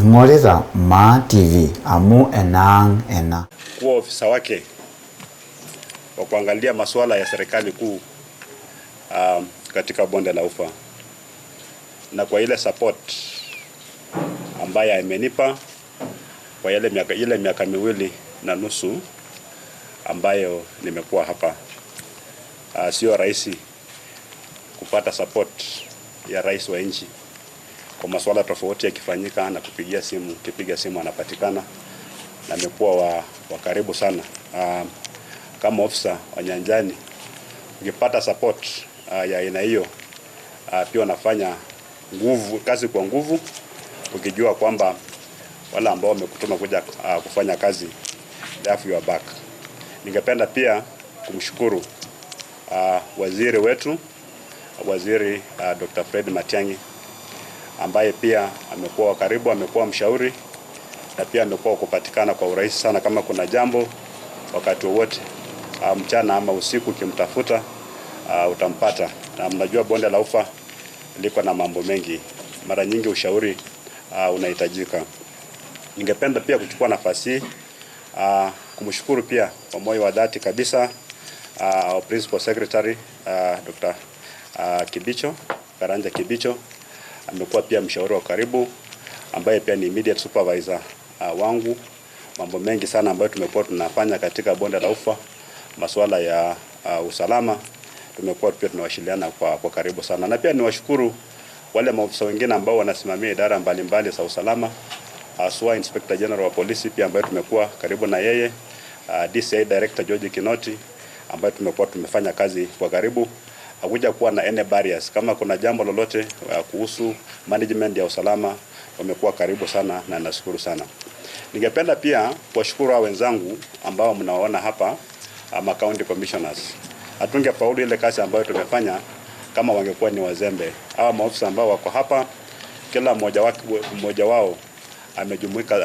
Ing'orita Maa TV amu enaang' ena. Kuwa ofisa wake wa kuangalia masuala ya serikali kuu katika bonde la Ufa, na kwa ile support ambaye amenipa kwa ile miaka 2.5 ambayo nimekuwa hapa. Sio rahisi kupata support ya rais wa nchi kwa masuala tofauti yakifanyika, na kupigia simu, kipiga simu anapatikana, na amekuwa wa karibu sana. Kama ofisa wa nyanjani ukipata support ya aina hiyo, pia unafanya kazi kwa nguvu, ukijua kwamba wale ambao wamekutuma kuja kufanya kazi, they have your back. Ningependa pia kumshukuru waziri wetu, waziri Dr. Fred Matiang'i, ambaye pia amekuwa wa karibu, amekuwa mshauri na pia amekuwa kupatikana kwa urahisi sana. Kama kuna jambo wakati wowote, mchana ama usiku, ukimtafuta utampata. Na mnajua bonde la Ufa liko na mambo mengi, mara nyingi ushauri unahitajika. Ningependa pia kuchukua nafasi hii kumshukuru pia kwa moyo wa dhati kabisa our Principal Secretary Dr. Kibicho, Karanja Kibicho, amekuwa pia mshauri wa karibu ambaye pia ni immediate supervisor wangu. Mambo mengi sana ambayo tumekuwa tunafanya katika bonde la Ufa, masuala ya usalama, tumekuwa pia tunawasiliana kwa karibu sana. Na pia niwashukuru wale maofisa wengine ambao wanasimamia idara mbalimbali za usalama, haswa Inspector General wa polisi pia ambaye tumekuwa karibu na yeye, DCI Director George Kinoti ambaye tumekuwa tumefanya kazi kwa karibu. Hakuja kuwa na any barriers. Kama kuna jambo lolote kuhusu management ya usalama, wamekuwa karibu sana na nashukuru sana. Ningependa pia kuwashukuru hao wenzangu ambao mnawaona hapa, ama county commissioners. Hatungefaulu ile kazi ambayo tumefanya kama wangekuwa ni wazembe. Hawa maofisa ambao wako hapa, kila mmoja wao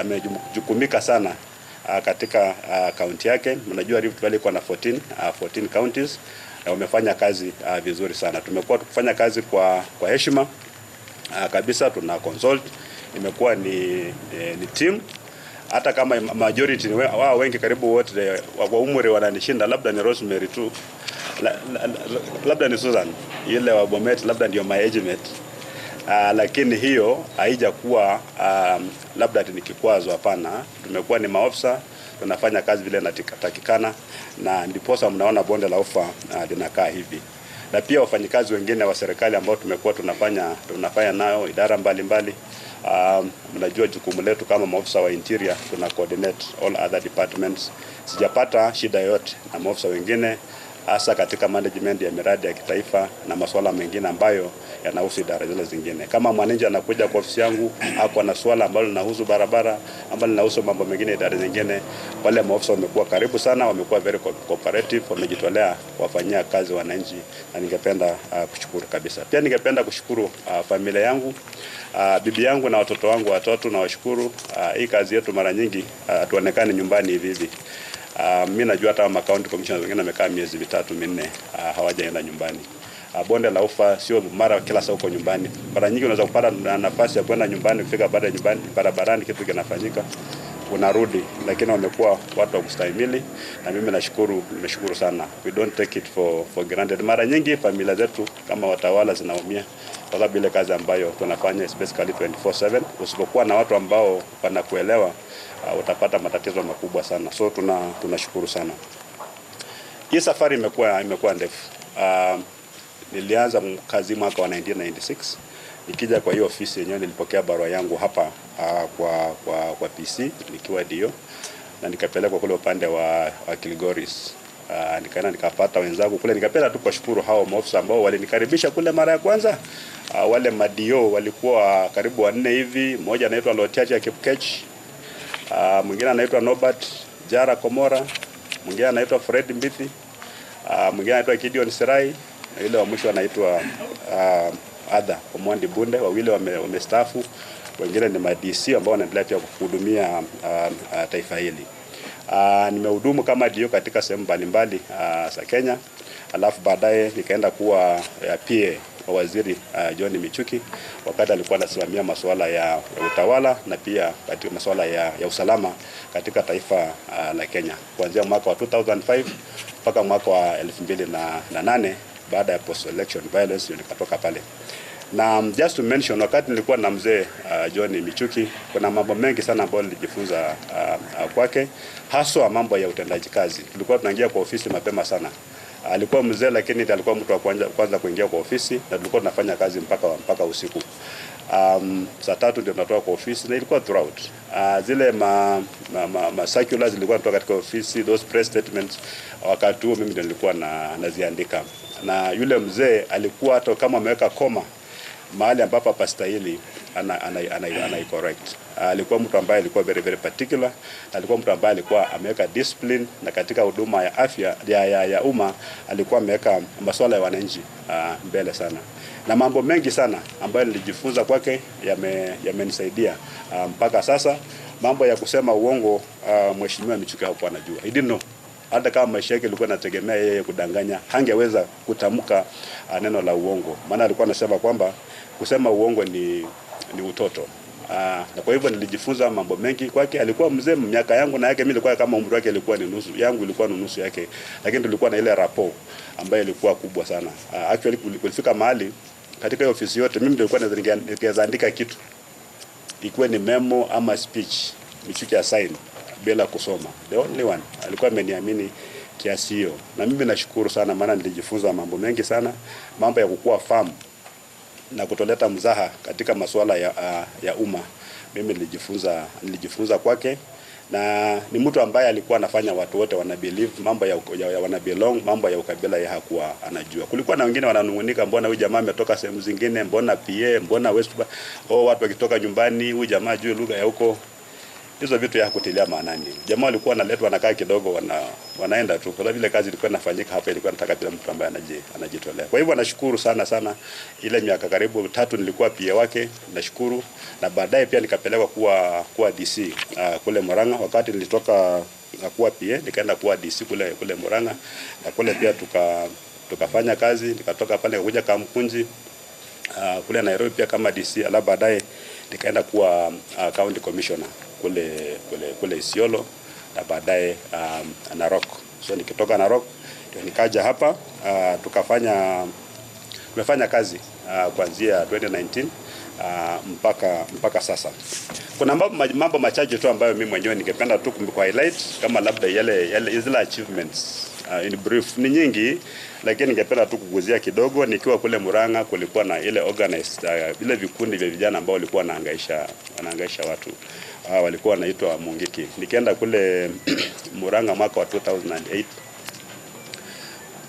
amejukumika sana katika kaunti yake. Mnajua Rift Valley iko na 14 counties na wamefanya kazi vizuri sana. Tumekuwa tukifanya kazi kwa heshima kabisa, tuna consult, imekuwa ni team. Hata kama majority ni wao wengi, karibu wote kwa umri wananishinda, labda ni Rosemary tu, labda ni Susan ile wa Bomet, labda ndio my age mate. Lakini hiyo haijakuwa labda ati ni kikwazo, hapana. Tumekuwa ni maofisa tunafanya kazi vile inatakikana, na ndiposa mnaona bonde la Ufa linakaa hivi. Na pia wafanyikazi wengine wa serikali ambao tumekuwa tunafanya nayo idara mbalimbali, mnajua jukumu letu kama maofisa wa interior, tuna coordinate all other departments. Sijapata shida yoyote na maofisa wengine, hasa katika management ya miradi ya kitaifa na masuala mengine ambayo yanahusu idara zile zingine. Kama mwananchi anakuja kwa ofisi yangu ako na swala ambalo linahusu barabara, ambalo linahusu mambo mengine idara zingine, wale maofisa wamekuwa karibu sana, wamekuwa very cooperative, wamejitolea kuwafanyia kazi wananchi, na ningependa kushukuru kabisa. Pia ningependa kushukuru familia yangu, bibi yangu na watoto wangu watatu, nawashukuru. Hii kazi yetu mara nyingi hatuonekani nyumbani hivi hivi. Mimi najua hata ma county commissioners wengine wamekaa miezi 3 4 hawajaenda nyumbani. Bonde la Ufa sio mara kila saa uko nyumbani. Mara nyingi unaweza kupata nafasi ya kwenda nyumbani, kufika baada ya nyumbani barabarani kitu kinafanyika, unarudi, lakini wamekuwa watu wa kustahimili, na mimi nashukuru, nimeshukuru sana. We don't take it for granted. Mara nyingi familia zetu kama watawala zinaumia kwa sababu ile kazi ambayo tunafanya is basically 24/7. Usipokuwa na watu ambao wanakuelewa, utapata matatizo makubwa sana. So tunashukuru sana. Hii safari imekuwa ndefu. Nilianza kazi mwaka wa 1996. Nikija kwa hiyo ofisi yenyewe nilipokea barua yangu hapa kwa PC nikiwa DO, na nikapelekwa kule upande wa Kilgoris. Nikaenda nikapata wenzangu kule, nikapenda tu kuwashukuru hao maofisa ambao walinikaribisha kule mara ya kwanza. Wale madio walikuwa karibu 4 hivi, mmoja anaitwa Lotiacha Kipkech, mwingine anaitwa Norbert Jara Komora, mwingine anaitwa Fred Mbithi, mwingine anaitwa Gideon Sirai, na yule wa mwisho anaitwa Adha Omondi Bunde. Wawili wamestaafu, wengine ni ma DC ambao wanaendelea pia kuhudumia taifa hili. Nimehudumu kama DO katika sehemu mbalimbali za Kenya, alafu baadaye nikaenda kuwa PA Waziri John Michuki wakati alikuwa anasimamia masuala ya utawala na pia katika masuala ya usalama katika taifa la Kenya kuanzia mwaka wa 2005 mpaka mwaka wa 2008 baada ya post election violence nikatoka pale. Na just to mention, wakati nilikuwa na mzee John Michuki, kuna mambo mengi sana ambayo nilijifunza kwake, haswa mambo ya utendaji kazi. Tulikuwa tunaingia kwa ofisi mapema sana. Alikuwa mzee lakini alikuwa mtu wa kwanza kuingia kwa ofisi, na tulikuwa tunafanya kazi mpaka usiku. Saa 3 ndio tunatoka kwa ofisi, na ilikuwa throughout. Zile ma circulars zilikuwa kutoka katika ofisi, those press statements, wakati huo mimi ndio nilikuwa naziandika. Na yule mzee alikuwa hata kama ameweka koma mahali ambapo hapastahili ana correct. Alikuwa mtu ambaye alikuwa very very particular, alikuwa mtu ambaye alikuwa ameweka discipline, na katika huduma ya afya ya umma alikuwa ameweka masuala ya wananchi mbele sana. Na mambo mengi sana ambayo nilijifunza kwake yamenisaidia mpaka sasa. Mambo ya kusema uongo, Mheshimiwa Michuki hakuwa anajua. He didn't know. Hata kama maisha yake ilikuwa inategemea yeye kudanganya, hangeweza kutamka neno la uongo. Maana alikuwa anasema kwamba kusema uongo ni utoto. Na kwa hivyo nilijifunza mambo mengi kwake. Alikuwa mzee miaka yangu na yake, mimi nilikuwa kama umri wake ilikuwa ni nusu yangu, ilikuwa ni nusu yake, lakini tulikuwa na ile rapport ambayo ilikuwa kubwa sana. Actually kulifika mahali katika hiyo ofisi yote mimi nilikuwa naweza andika kitu, ikiwa ni memo ama speech, Michuki assign bila kusoma. The only one alikuwa ameniamini kiasi hiyo, na mimi nashukuru sana, maana nilijifunza mambo mengi sana, mambo ya kukua firm na kutoleta mzaha katika masuala ya umma. Mimi nilijifunza kwake, na ni mtu ambaye alikuwa anafanya watu wote wana believe mambo ya wana belong, mambo ya ukabila yeye hakuwa anajua. Kulikuwa na wengine wananungunika, mbona huyu jamaa ametoka sehemu zingine, mbona PA, mbona West, oh, watu wakitoka nyumbani huyu jamaa ajue lugha ya huko. Hizo vitu ya kutilia maanani. Jamaa walikuwa wanaletwa wanakaa kidogo wanaenda tu. Kwa vile kazi ilikuwa inafanyika hapa ilikuwa nataka kila mtu ambaye anajitolea. Kwa hivyo nashukuru sana sana, ile miaka karibu 3 nilikuwa PA wake, nashukuru. Na baadaye pia nikapelekwa kuwa DC kule Murang'a. Wakati nilitoka kuwa PA nikaenda kuwa DC kule Murang'a, na kule pia tukafanya kazi. Nikatoka pale nikakuja Kamkunji kule Nairobi pia kama DC, alafu baadaye nikaenda kuwa county commissioner kule Isiolo, na baadaye Narok. So nikitoka Narok ndio nikaja hapa, tumefanya kazi kuanzia 2019 mpaka sasa. Kuna mambo machache tu ambayo mimi mwenyewe ningependa tu ku highlight kama labda yale zile achievements in brief. Ni nyingi lakini ningependa tu kuguzia kidogo. Nikiwa kule Murang'a kulikuwa na ile organized vile vikundi vya vijana ambao walikuwa wanahangaisha watu. Walikuwa wanaitwa Mungiki. Nikienda kule Murang'a mwaka wa 2008,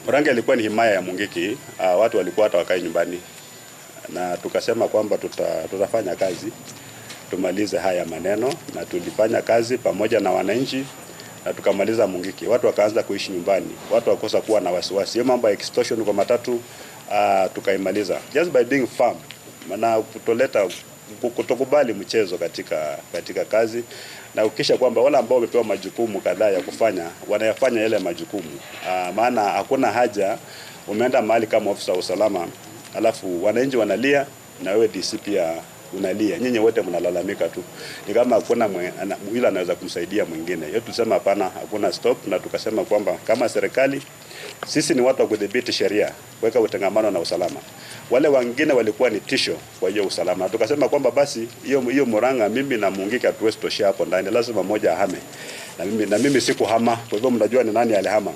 Murang'a ilikuwa ni himaya ya Mungiki. Watu walikuwa hata wakae nyumbani, na tukasema kwamba tutafanya kazi tumalize haya maneno, na tulifanya kazi pamoja na wananchi na tukamaliza Mungiki. Watu wakaanza kuishi nyumbani, watu wakosa kuwa na wasiwasi. Hiyo mambo ya extortion kwa matatu tukaimaliza just by being firm, maana kutoleta kutokubali mchezo katika kazi, na ukisha kwamba wale ambao wamepewa majukumu kadhaa ya kufanya wanayafanya yale majukumu. Maana hakuna haja umeenda mahali kama ofisa wa usalama alafu wananchi wanalia na wewe DC pia unalia, nyinyi wote mnalalamika tu, ni kama hakuna yule anaweza kumsaidia mwingine. Hiyo tulisema hapana, hakuna stop, na tukasema kwamba kama serikali sisi ni watu wa kudhibiti sheria, kuweka utengamano na usalama. Wale wengine walikuwa ni tisho kwa hiyo usalama. Na tukasema kwamba basi hiyo Murang'a mimi na Mungiki hatuwezi toshea hapo ndani, lazima mmoja ahame. Na mimi sikuhama, kwa hivyo mnajua ni nani alihama.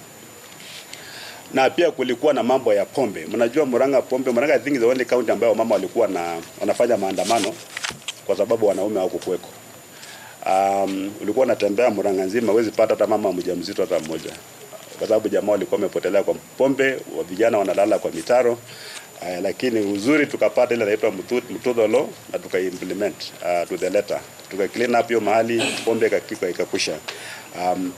Na pia kulikuwa na mambo ya pombe. Mnajua Murang'a pombe, Murang'a I think the only county ambayo mama walikuwa na wanafanya maandamano kwa sababu wanaume hawakukuweko. Ulikuwa unatembea Murang'a nzima huwezi pata hata mama mjamzito hata mmoja. Kwa sababu jamaa walikuwa wamepotelea kwa pombe, vijana wanalala kwa mitaro. Lakini uzuri tukapata ile inaitwa Mututho law na tukaimplement to the letter. Tuka clean up hiyo mahali, pombe ikakwisha.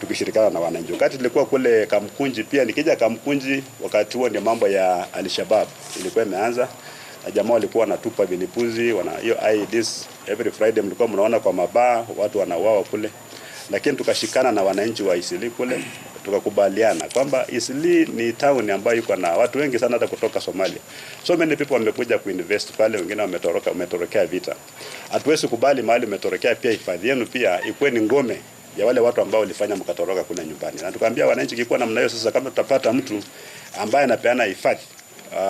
Tukishirikiana na wananchi. Wakati nilikuwa kule Kamkunji pia, nikija Kamkunji wakati huo ndio mambo ya Al-Shabaab ilikuwa imeanza. Na jamaa walikuwa wanatupa vilipuzi, wana hiyo IEDs every Friday mlikuwa mnaona kwa mabaa watu wanauawa kule. Lakini tukashikana na wananchi wa Isili kule, tukakubaliana kwamba Isili ni town ambayo iko na watu wengi sana hata kutoka Somalia. So many people wamekuja kuinvest pale, wengine wametoroka, wametorokea vita. Hatuwezi kubali mahali umetorokea pia hifadhi yenu pia ikuwe ni ngome ya wale watu ambao walifanya mkatoroka kule nyumbani. Na tukaambia wananchi kikuwa namna hiyo sasa, kama tutapata mtu ambaye anapeana hifadhi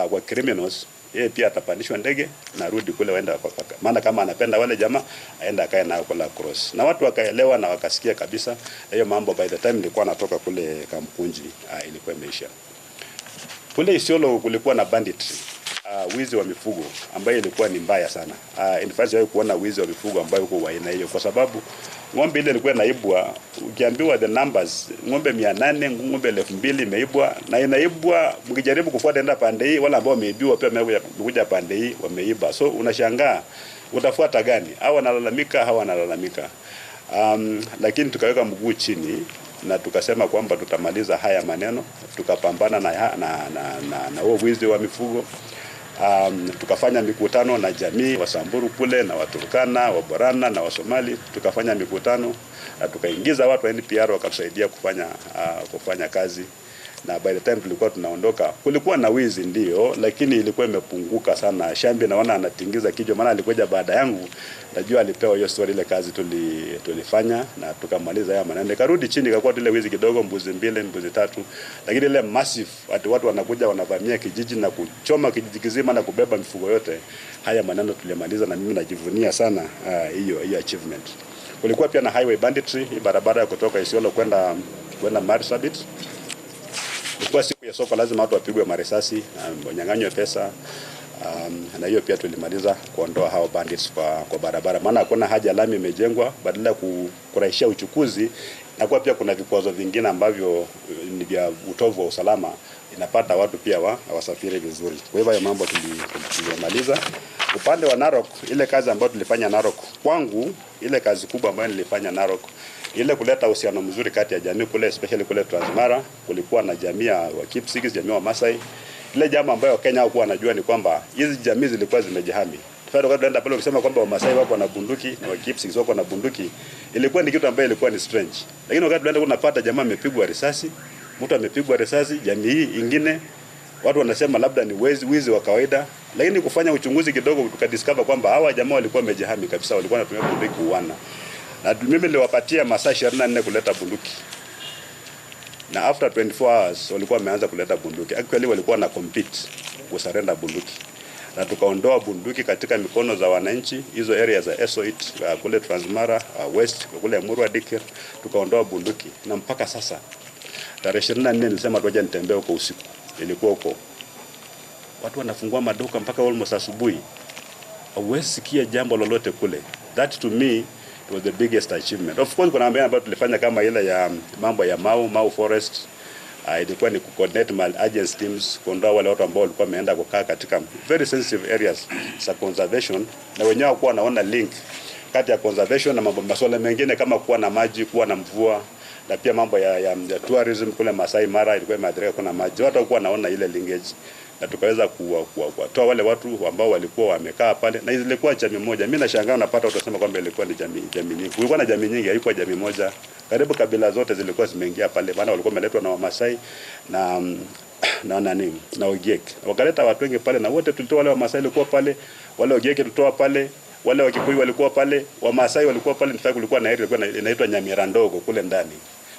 kwa criminals, yeye pia atapandishwa ndege na rudi kule waenda kwa paka. Maana kama anapenda wale jamaa aenda akae nao kula cross. Na watu wakaelewa na wakasikia kabisa hiyo mambo. By the time nilikuwa natoka kule Kamkunji ilikuwa imeisha. Kule Isiolo kulikuwa na banditry, wizi wa mifugo ambayo ilikuwa ni mbaya sana. In fact sijawahi kuona wizi wa mifugo ambayo uko aina hiyo, kwa sababu ng'ombe ile ilikuwa inaibwa, ukiambiwa the numbers, ng'ombe 800, ng'ombe 2000 imeibwa na inaibwa, mkijaribu kufuata enda pande hii, wala ambao wameibiwa pia wamekuja pande hii wameiba. So unashangaa utafuata gani? Hawa wanalalamika, hawa wanalalamika. Lakini tukaweka mguu chini na tukasema kwamba tutamaliza haya maneno, tukapambana na huo wizi wa mifugo. Tukafanya mikutano na jamii wa Samburu kule na Waturkana, wa Borana na Wasomali, tukafanya mikutano na tukaingiza watu wa NPR wakatusaidia kufanya kazi. Na by the time tulikuwa tunaondoka kulikuwa na wizi ndio, lakini ilikuwa imepunguka sana. Shambi naona anatingiza kichwa, maana alikuja baada yangu, najua alipewa hiyo story. Ile kazi tulifanya na tukamaliza haya maneno, karudi chini, ikakuwa ile wizi kidogo, mbuzi 2, mbuzi 3, lakini ile massive watu wanakuja wanavamia kijiji na kuchoma kijiji kizima na kubeba mifugo yote, haya maneno tulimaliza, na mimi najivunia sana hiyo achievement. Kulikuwa pia na highway banditry, barabara ya kutoka Isiolo kwenda Marsabit. Ilikuwa siku ya soko, lazima watu wapigwe marisasi, wanyang'anywe pesa. Na hiyo pia tulimaliza kuondoa hao bandits kwa barabara, maana hakuna haja, lami imejengwa, badala ya kurahisisha uchukuzi, na kwa pia kuna vikwazo vingine ambavyo ni vya utovu wa usalama, inapata watu pia wasafiri vizuri. Kwa hivyo hayo mambo tulimaliza. Upande wa Narok, ile kazi ambayo tulifanya Narok, kwangu ile kazi kubwa ambayo nilifanya Narok, ile kuleta uhusiano mzuri kati ya jamii kule, especially kule Transmara, kulikuwa na jamii ya Kipsigis, jamii wa Masai. Ile jambo ambayo Kenya hawakuwa wanajua ni kwamba hizi jamii zilikuwa zimejihami. Wakati tunaenda pale ukisema kwamba Wamasai wako na bunduki na Wakipsigis wako na bunduki, ilikuwa ni kitu ambayo ilikuwa ni strange. Lakini wakati tunaenda unapata jamaa amepigwa risasi, mtu amepigwa risasi, jamii hii ingine watu wanasema labda ni wizi wa kawaida, lakini kufanya uchunguzi kidogo tukadiscover kwamba hawa jamaa walikuwa wamejihami kabisa, walikuwa wanatumia bunduki kuuana. Na mimi niliwapatia masaa 24 kuleta bunduki. Na after 24 hours walikuwa wameanza kuleta bunduki. Actually walikuwa na compete kusurrender bunduki. Na tukaondoa bunduki katika mikono za wananchi hizo area za Esoit, kule Transmara West, kule Murwa Dikir, tukaondoa bunduki. Na mpaka sasa tarehe 24 nilisema tuaje nitembee huko usiku. Ilikuwa huko watu wanafungua maduka mpaka almost asubuhi. Huwezi sikia jambo lolote kule. That to me it was the biggest achievement. Of course kuna mambo ambayo tulifanya kama ile ya mambo ya Mau Forest. Ilikuwa ni coordinate mal agency teams kuondoa wale watu ambao walikuwa wameenda kukaa katika very sensitive areas za conservation, na wenyewe hawakuwa wanaona link kati ya conservation na mambo masuala mengine kama kuwa na maji, kuwa na mvua, na pia mambo ya tourism kule Masai Mara ilikuwa imeathirika, kuna maji, watu hawakuwa wanaona ile linkage, na tukaweza kuwatoa wale watu ambao walikuwa wamekaa pale, na ilikuwa jamii moja. Mimi nashangaa napata watu wasema kwamba ilikuwa ni jamii nyingi. Kulikuwa na jamii nyingi, haikuwa jamii moja. Karibu kabila zote zilikuwa zimeingia pale, maana walikuwa wameletwa na Wamasai na nani na Ogiek. Wakaleta watu wengi pale, na wote tulitoa wale Wamasai walikuwa pale, wale Ogiek tulitoa pale, wale Wakikuyu walikuwa pale, Wamasai walikuwa pale. Nifaa kulikuwa na area ilikuwa inaitwa Nyamira ndogo kule ndani.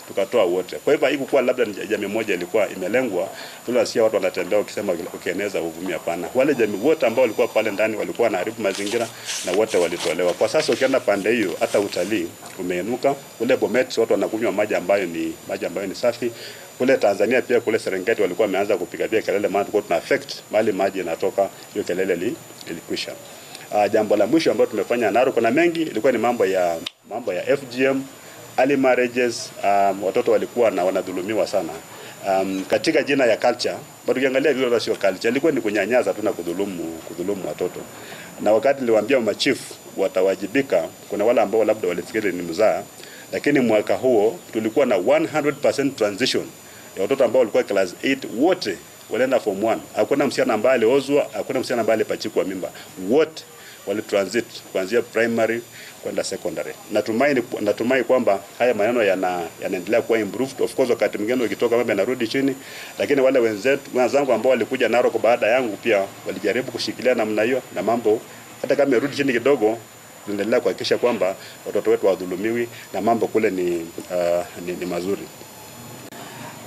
Tukatoa wote. Kwa hivyo haikuwa labda jamii moja ilikuwa imelengwa. Tunasikia watu wanatembea ukisema ukieneza uvumi, hapana. Wale jamii wote ambao walikuwa pale ndani walikuwa wanaharibu mazingira na wote walitolewa. Kwa sasa ukienda pande hiyo hata utalii umeinuka. Kule Bomet watu wanakunywa maji ambayo ni safi. Kule Tanzania pia kule Serengeti walikuwa wameanza kupiga pia kelele, maana tulikuwa tuna affect mali maji inatoka, hiyo kelele ilikwisha. Jambo la mwisho ambalo tumefanya Narok, kuna mengi, ilikuwa ni mambo ya FGM, early marriages. Watoto walikuwa na wanadhulumiwa sana katika jina ya culture, but ukiangalia vile sio culture, ilikuwa ni kunyanyaza tu na kudhulumu watoto. Na wakati niliwaambia machifu watawajibika, kuna wale ambao labda walifikiri ni mzaa, lakini mwaka huo tulikuwa na 100% transition ya watoto ambao walikuwa class 8 wote walienda form 1. Hakuna msichana ambaye aliozwa, hakuna msichana ambaye alipachikwa mimba. Wote wali transit kuanzia primary kwenda secondary. Natumai kwamba haya maneno yanaendelea kuwa improved. Of course wakati mwingine ukitoka mambo yanarudi chini, lakini wale wenzangu ambao walikuja Narok baada yangu pia walijaribu kushikilia namna hiyo, na mambo hata kama yarudi chini kidogo, tunaendelea kuhakikisha kwamba watoto wetu wadhulumiwi na mambo kule ni mazuri.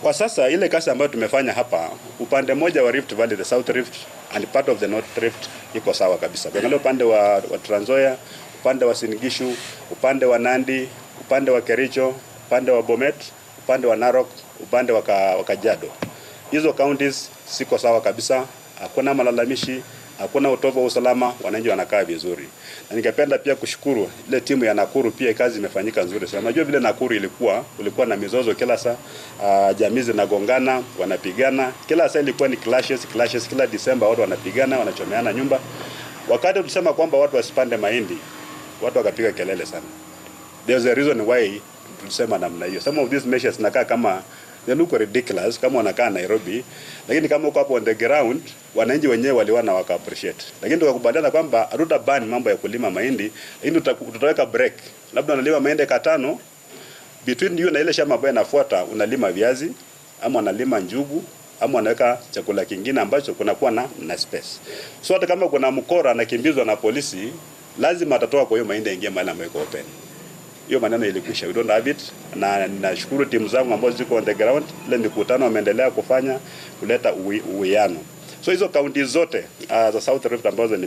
Kwa sasa ile kazi ambayo tumefanya hapa upande mmoja wa Rift Valley, the South Rift and part of the North Rift, iko sawa kabisa. Ukiangalia upande wa Trans Nzoia, upande wa Uasin Gishu, upande wa Nandi, upande wa Kericho, upande wa Bomet, upande wa Narok, upande wa Kajiado, hizo counties siko sawa kabisa. Hakuna malalamishi, hakuna utovu wa usalama, wananchi wanakaa vizuri. Na ningependa pia kushukuru ile timu ya Nakuru, pia kazi imefanyika nzuri sana. Unajua vile Nakuru ulikuwa na mizozo kila saa, jamii zinagongana, wanapigana. Kila saa ilikuwa ni clashes, kila Disemba watu wanapigana, wanachomeana nyumba. Wakati tulisema kwamba watu wasipande mahindi, watu wakapiga kelele sana. There's a reason why tulisema namna hiyo. Some of these measures nakaa kama they look ridiculous kama wanakaa Nairobi, lakini kama uko hapo on the ground, wananchi wenyewe waliona waka appreciate. Lakini tukakubaliana kwamba hatuta ban mambo ya kulima mahindi, lakini tutaweka break. Labda unalima mahindi 5, between you na ile shamba ambayo inafuata unalima viazi ama unalima njugu ama unaweka chakula kingine ambacho kunakuwa na space. So hata kama kuna mkora anakimbizwa na polisi, lazima atatoka kwa hiyo mahindi aingie mahali ambapo iko open. Hiyo maneno ilikwisha, we don't have it. Na nashukuru timu zangu ambazo ziko on the ground, ile mikutano wameendelea kufanya kuleta uwiano. So hizo kaunti zote za South Rift ambazo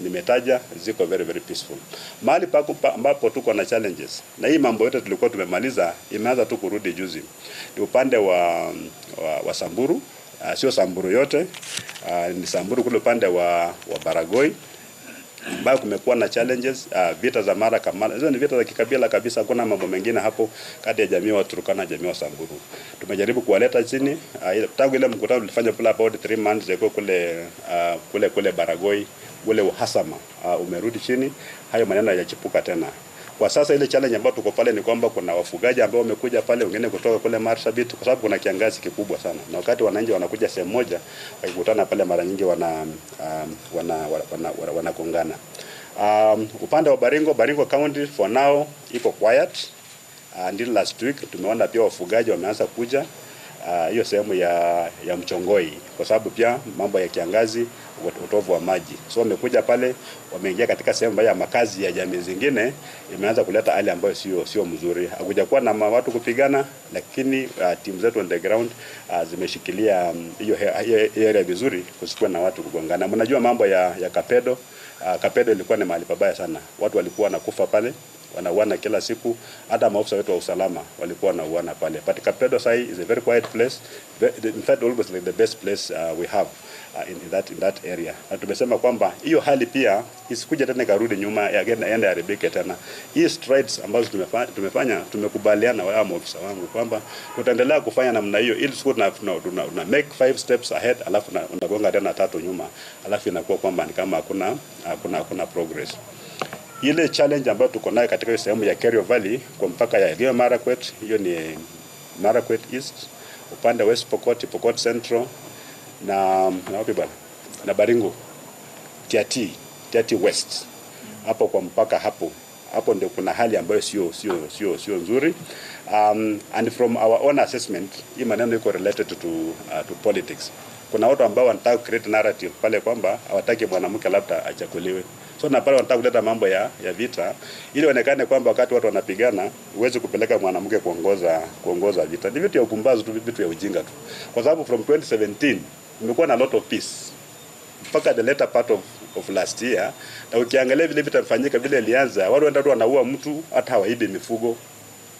nimetaja ziko very very peaceful. Mahali ambapo tuko na challenges, na hii mambo yote tulikuwa tumemaliza, imeanza tu kurudi juzi, ni upande wa Samburu. Sio Samburu yote, ni Samburu kule upande wa Baragoi ambayo kumekuwa na challenges, vita za mara kwa mara. Hizo ni vita za kikabila kabisa, hakuna mambo mengine hapo kati ya jamii wa Turkana na jamii wa Samburu. Tumejaribu kuwaleta chini, tangu ile mkutano tulifanya kule about 3 months ago kule Baragoi, ule uhasama umerudi chini, hayo maneno hayachipuka tena. Kwa sasa ile challenge ambayo tuko pale ni kwamba kuna wafugaji ambao wamekuja pale, wengine kutoka kule Marsabit, kwa sababu kuna kiangazi kikubwa sana. Na wakati wananchi wanakuja sehemu moja, wakikutana pale mara nyingi wanagongana. Upande wa Baringo County for now iko quiet. Until last week tumeona pia wafugaji wameanza kuja hiyo sehemu ya Mchongoi, kwa sababu pia mambo ya kiangazi, utovu wa maji. So wamekuja pale, wameingia katika sehemu ya makazi ya jamii zingine, imeanza kuleta hali ambayo sio mzuri. Hakuja kuwa na watu kupigana, lakini timu zetu on the ground zimeshikilia hiyo area vizuri, kusikuwa na watu kugongana. Mnajua mambo ya Kapedo. Kapedo ilikuwa ni mahali pabaya sana. Watu walikuwa wanakufa pale, wanauana kila siku, hata maafisa wetu wa usalama walikuwa wanauana pale. But Kapedo sai is a very quiet place. In fact, almost like the best place we have in that area. Na tumesema kwamba hiyo hali pia isikuja tena karudi nyuma, again ende haribike tena. Hii strides ambazo tumefanya, tumekubaliana wao maafisa wangu kwamba tutaendelea kufanya namna hiyo ili siku tuna make 5 steps ahead, alafu unagonga tena 3 nyuma, alafu inakuwa kwamba ni kama hakuna progress. Ile challenge ambayo tuko nayo katika hiyo sehemu ya Kerio Valley kwa mpaka ya Elgeyo Marakwet, hiyo ni Marakwet East, upande West Pokot, Pokot Central na wapi bwana? Na Baringo, Tiati West. Hapo kwa mpaka hapo. Hapo ndio kuna hali ambayo sio nzuri. And from our own assessment, hii maneno iko related to politics. Kuna watu ambao wanataka create narrative pale kwamba hawataki mwanamke labda achaguliwe. So na pale wanataka kuleta mambo ya vita ili onekane kwamba wakati watu wanapigana uweze kupeleka mwanamke kuongoza vita. Ni vitu ya upumbavu tu, vitu ya ujinga tu. Kwa sababu from 2017 kumekuwa na lot of peace mpaka the later part of last year. Na ukiangalia vile vita vifanyika vile ilianza, watu wanaenda tu wanaua mtu, hata hawaibi mifugo.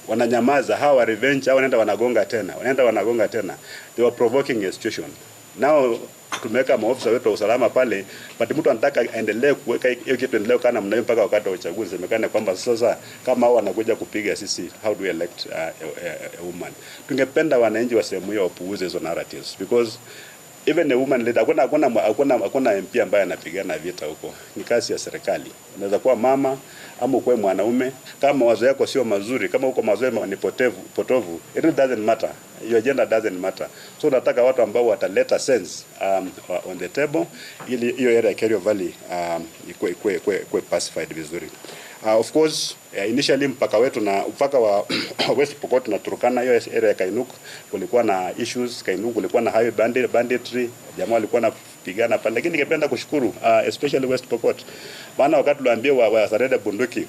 Wananyamaza, hawa revenge, hawa wanaenda wanagonga tena, wanaenda wanagonga tena. They were provoking a situation. Now tumeweka maofisa wetu wa usalama pale, but mtu anataka aendelee kuweka hiyo kitu endelee kana mnayo mpaka wakati wa uchaguzi, semekane kwamba sasa kama hao wanakuja kupiga sisi, how do we elect a woman? Tungependa wananchi wa sehemu hiyo wapuuze hizo narratives, because even a woman leader, hakuna MP ambaye anapigana vita huko. Ni kazi ya serikali. Unaweza kuwa mama ama ukuwe mwanaume, kama mawazo yako sio mazuri, kama uko mawazo ni potovu, it really doesn't matter. Your agenda doesn't matter. So nataka watu ambao wataleta sense on the table ili hiyo area ya Kerio Valley ikuwe pacified vizuri. Of course, initially mpaka wetu na mpaka wa West Pokot na Turkana, hiyo area ya Kainuk kulikuwa na issues. Kainuk kulikuwa na highway banditry, jamaa walikuwa wanapigana pale, lakini ningependa kushukuru especially West Pokot, maana wakati tuliambiwa wa surrender bunduki,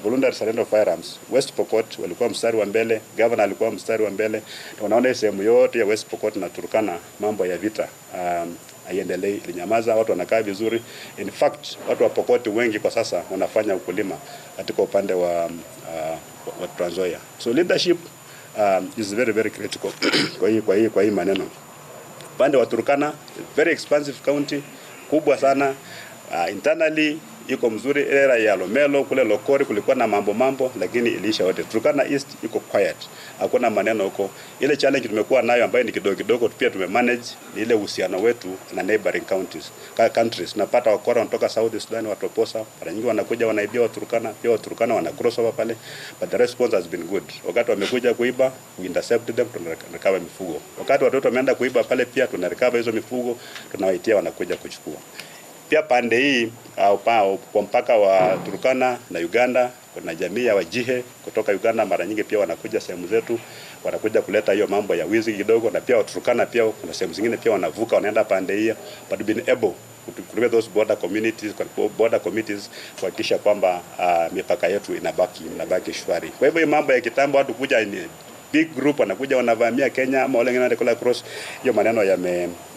voluntary surrender of firearms, West Pokot walikuwa mstari wa mbele, governor alikuwa mstari wa mbele, na unaona sehemu yote ya West Pokot na Turkana mambo ya vita haiendelei, ilinyamaza, watu wanakaa vizuri. In fact, watu wa Pokot wengi kwa sasa wanafanya ukulima katika upande wa Trans Nzoia. So leadership is very very critical kwa hii maneno. Upande wa Turkana, very expansive county, kubwa sana. Internally iko mzuri. Area ya Lomelo kule Lokori kulikuwa na mambo mambo, lakini iliisha yote. Turkana East iko quiet, hakuna maneno huko. Ile challenge tumekuwa nayo ambayo ni kidogo kidogo pia tumemanage ni ile uhusiano wetu na neighboring counties, countries. Tunapata wakora wanatoka South Sudan, wa Toposa mara nyingi wanakuja wanaibia Waturkana, pia Waturkana wana cross over pale, but the response has been good. Wakati wamekuja kuiba, we intercept them, tunarecover mifugo. Wakati watoto wameenda kuiba pale, pia tunarecover hizo mifugo, tunawaitia wanakuja kuchukua. Pia pande hii au kwa mpaka wa Turkana na Uganda kuna jamii ya Wajihe kutoka Uganda, mara nyingi pia wanakuja sehemu zetu, wanakuja kuleta hiyo mambo ya wizi kidogo, na pia Waturkana pia kuna sehemu zingine pia wanavuka wanaenda pande hiyo, but been able kutumia those border communities, border committees kuhakikisha kwamba mipaka yetu inabaki shwari. Kwa hivyo mambo ya kitambo watu kuja ni big group wanakuja wanavamia Kenya ama wale wengine wanakula cross, hiyo maneno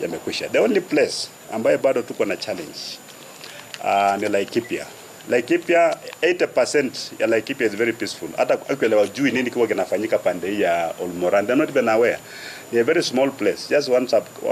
yamekwisha. The only place ambayo bado tuko na challenge ni Laikipia. Laikipia, 80% ya Laikipia is very peaceful. Hata actually hawajui nini kwa kinafanyika pande hii ya Olmoran. They're not even aware. Ni a very small place. Just one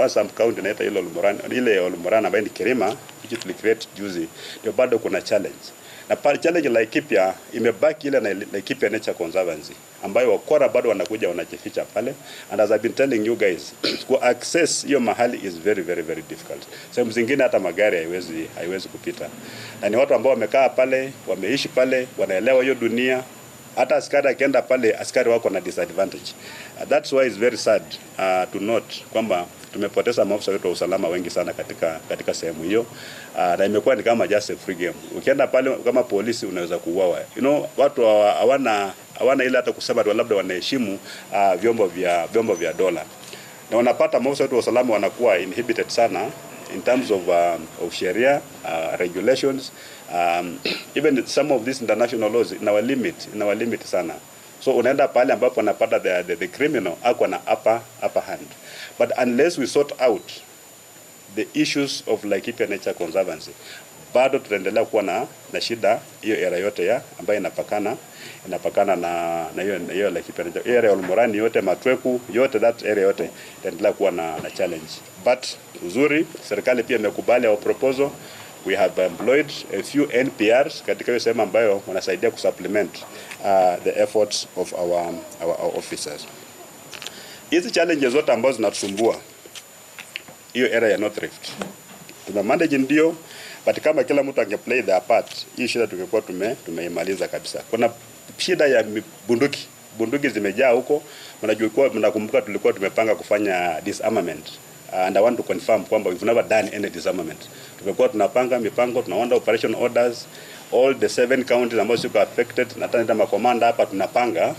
sub county inaitwa ile Olmoran, ile Olmoran ambayo ni Kirima, which tuli create juzi. Ndio bado kuna challenge. Na pale challenge Laikipia imebaki ile na Laikipia Nature Conservancy ambayo wakora bado wanakuja wanajificha pale, and as I've been telling you guys, ku access hiyo mahali is very very very difficult. Sehemu zingine hata magari haiwezi kupita, na ni watu ambao wamekaa pale, wameishi pale, wanaelewa hiyo dunia. Hata askari akienda pale, askari wako na disadvantage. That's why it's very sad to note kwamba tumepoteza maafisa wetu wa usalama wengi sana katika sehemu hiyo, na imekuwa ni kama just a free game. Ukienda pale kama polisi unaweza kuuawa. Watu hawana ile hata kusema labda wanaheshimu vyombo vya dola, na wanapata maafisa wetu wa usalama wanakuwa inhibited sana in terms of sheria, regulations, even some of these international laws inawa limit sana. So unaenda pale ambapo unapata the criminal ako na upper hand, but unless we sort out the issues of Laikipia Nature Conservancy, bado tutaendelea kuwa na shida hiyo area yote ya ambayo inapakana na hiyo Laikipia Nature area, Olmurani yote, Matweku yote, that area yote itaendelea kuwa na challenge. But uzuri serikali pia imekubali our proposal. We have employed a few NPRs katika hiyo sehemu ambayo wanasaidia kusupplement the efforts of our officers. Hizi challenges zote ambazo zinatusumbua hiyo area ya North Rift tuna manage ndio, but kama kila mtu angeplay their part, hii shida tungekuwa tumeimaliza kabisa. Kuna shida ya bunduki, bunduki zimejaa huko. Mnajua, mnakumbuka tulikuwa tumepanga kufanya disarmament, and I want to confirm kwamba we've never done any disarmament. Tumekuwa tunapanga mipango, tunaunda operation orders all the seven counties ambazo ziko affected, na tena makomanda hapa tunapanga,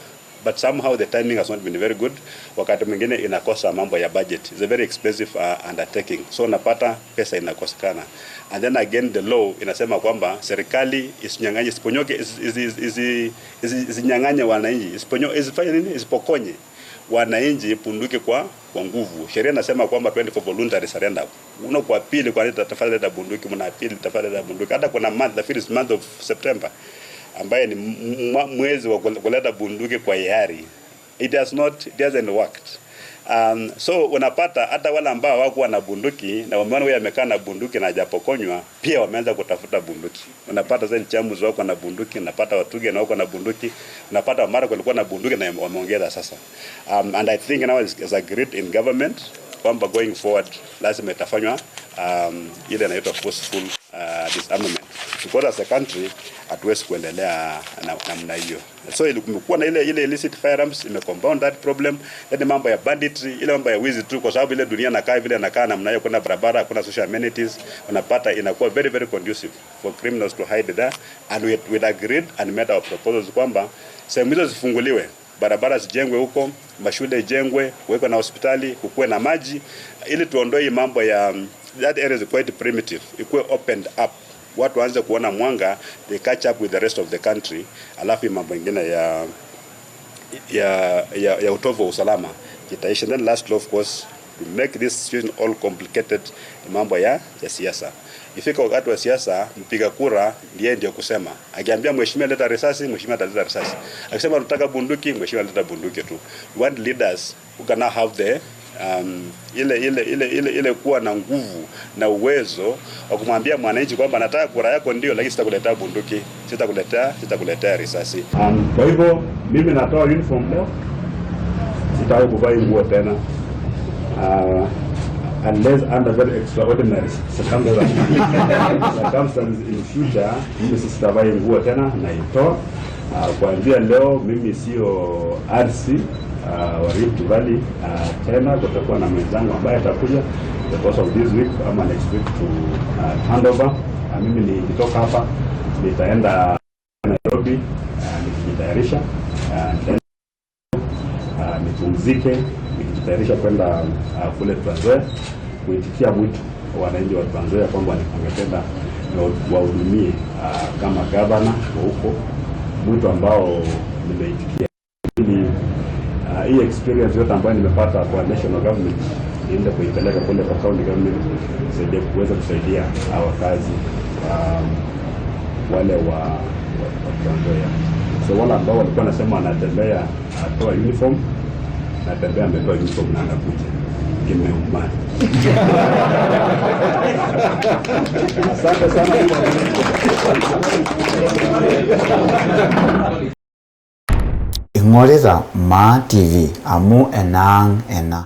but somehow the timing has not been very good. Wakati mwingine inakosa mambo ya budget. It's a very expensive undertaking, so unapata pesa inakosekana, and then again the law inasema kwamba serikali isinyang'anye, isiponyoke, isinyang'anye wananchi, isiponyo, isifanye nini, isipokonye wananchi bunduki kwa nguvu. Sheria inasema kwamba 24 voluntary surrender. Una kwa pili kwa nini tafadhali leta bunduki, mna pili tafadhali leta bunduki. Hata kuna month, the first month of September ambaye ni mwezi wa kuleta bunduki kwa hiari. It does not, it doesn't work. So unapata hata wale ambao hawakuwa na bunduki na wameona huyu amekaa na bunduki na hajapokonywa, pia wameanza kutafuta bunduki. Unapata sasa Chamus wako na bunduki, unapata Watugen wako na bunduki, unapata Mara walikuwa na bunduki na wameongeza sasa. And I think now it's agreed in government kwamba going forward lazima itafanywa ile inaitwa forceful disarmament. Because as a country hatuwezi kuendelea namna hiyo. So ilikuwa na ile illicit firearms ime compound that problem. Then mambo ya banditry, ile mambo ya wizi tu, kwa sababu ile dunia nakaa vile nakaa namna hiyo, kuna barabara, kuna social amenities, unapata inakuwa very very conducive for criminals to hide there. And we agreed and made our proposals kwamba sehemu hizo zifunguliwe, barabara zijengwe huko, mashule ijengwe, kuwekwe na hospitali, kukuwe na maji, ili tuondoe hii mambo ya that area is quite primitive, ikuwe opened up, watu waanze kuona mwanga, they catch up with the rest of the country. Alafu mambo mengine ya utovu wa usalama itaisha. Then lastly, of course, to make this situation all complicated, mambo ya siasa. Ifika wakati wa siasa, mpiga kura ndiye ndio kusema. Akiambia mheshimiwa leta risasi, mheshimiwa ataleta risasi. Akisema tunataka bunduki, mheshimiwa ataleta bunduki tu. We want leaders who can now have the ile kuwa na nguvu na uwezo wa kumwambia mwananchi kwamba nataka kura yako ndio, lakini sitakuletea bunduki, sitakuletea risasi. Kwa hivyo mimi natoa uniform leo, sitaki kuvaa nguo tena unless under very extraordinary circumstances in future, mimi sitavaa nguo tena, naitoa. Kuanzia leo mimi sio RC wa Rift Valley tena. Kutakuwa na mwenzangu ambaye atakuja the course of this week ama next week to hand over. Mimi nikitoka hapa nitaenda Nairobi nikijitayarisha, nipumzike nikijitayarisha kwenda kule Trans Nzoia kuitikia mwito wa wananchi wa Trans Nzoia kwamba wangependa wahudumie kama gavana wa huko, mwito ambao nimeitikia ili hii experience yote ambayo nimepata kwa national government niende kuipeleka kule kwa county government kusaidia kuweza kusaidia wakazi wale wa Trans Nzoia. So wale ambao walikuwa nasema anatembea atoa uniform, Natembeya ametoa uniform na anakuja kimeumana. Asante sana. Ing'orita Maa TV amu enaang' ena.